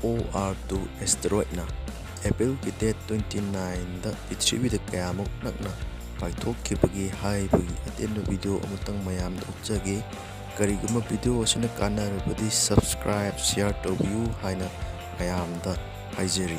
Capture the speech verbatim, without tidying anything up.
ꯑꯣ R two ꯑꯦꯁꯇꯦꯔꯣꯏꯗꯅ ꯑꯦꯄ꯭ꯔꯤꯜꯒꯤ date twenty ꯅꯥꯏꯟꯗ ꯄ꯭ꯔꯤꯊꯤꯕꯤꯗ ꯀꯌꯥꯃꯨꯛ ꯅꯛꯅ ꯄꯥꯏꯊꯣꯛꯈꯤꯕꯒꯦ ꯍꯥꯏꯕꯒꯤ ꯑꯇꯦꯟꯕ ꯚꯤꯗꯤꯑꯣ ꯑꯃꯇꯪ ꯃꯌꯥꯝꯗ ꯎꯠꯆꯒꯦ꯫ ꯀꯔꯤꯒꯨꯝꯕ ꯚꯤꯗꯤꯑꯣ ꯑꯁꯤꯅ ꯀꯥꯟꯅꯔꯕꯗꯤ subscribe, share ꯇꯧꯕꯤꯌꯨ ꯍꯥꯏꯅ ꯃꯌꯥꯝꯗ ꯍꯥꯏꯖꯔꯤ꯫